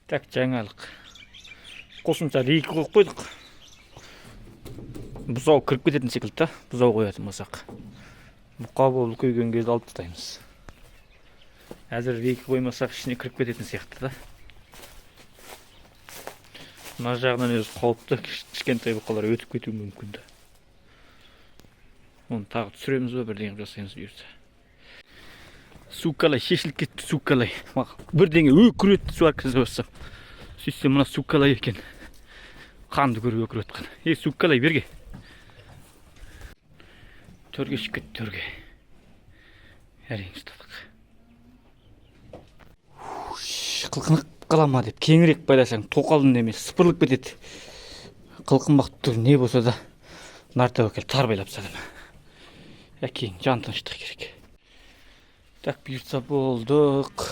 Так, жаңалық. Қосымша рейка қойып қойдық. Бұзау кіріп кететін секілді да, бұзау қоятын болсақ. Бұқа болып үлкейген кезде алып тастаймыз. Әзір рейка қоймасақ, ішіне кіріп кететін сияқты да. Мына жағынан өзі қауіпті, кішкентай бұқалар өтіп кетуі мүмкін да. Оны тағы түсіреміз ба, бірдеңе жасаймыз бұйыртса. Сукалай шешіліп кетті, сукалай. Бірдеңе өкіреді сварка бассам. Сөйтсем, мына сукалай екен. Қанды көріп өкіріп жатқан. Ей, сукалай, берге. Төрге шығып кетті, төрге. Әрең ұстадық. Қылқынып қала ма деп кеңірек байласаң, тоқалдың немесі сыпырылып кетеді. Қылқынбақ түгіл, не болса да нар тәуекел тар байлап тастадым. Әкең жан тыныштық керек. Так, бұйыртса, болдық.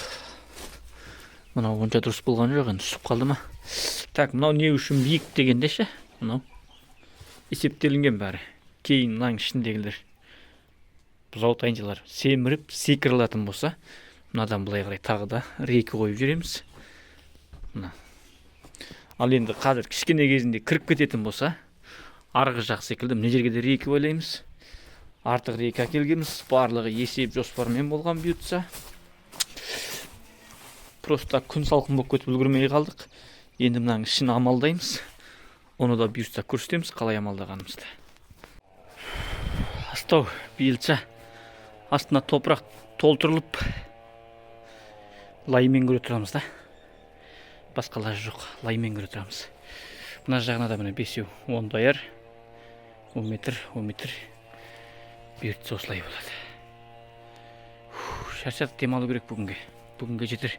Мынау онша дұрыс болған жоқ, енді түсіп қалды ма? Так, мынау не үшін биік дегенде ше, мынау есептелінген бәрі. Кейін мынаның ішіндегілер, бұзау тайыншалар семіріп секірілетін болса, мынадан былай қарай тағы да рейка қойып жібереміз. Мына. Ал енді қазір кішкене кезінде кіріп кететін болса, арғы жақ секілді мына жерге де рейка байлаймыз. Артық рейка әкелгенбіз, барлығы есеп жоспармен болған бұйыртса. Просто күн салқын болып кетіп, үлгермей қалдық. Енді мынаның ішін амалдаймыз. Оны да бұйыртса көрсетеміз қалай амалдағанымызды. Астау биылша астына топырақ толтырылып, лаймен көре тұрамыз да. Басқа лаж жоқ, лаймен көре тұрамыз. Мына жағына да, міне, бесеу он даяр. 10 метр, 10 метр. Бұйыртса, осылай болады. Фу, шаршадық, демалу керек бүгінге. Бүгінге жетер.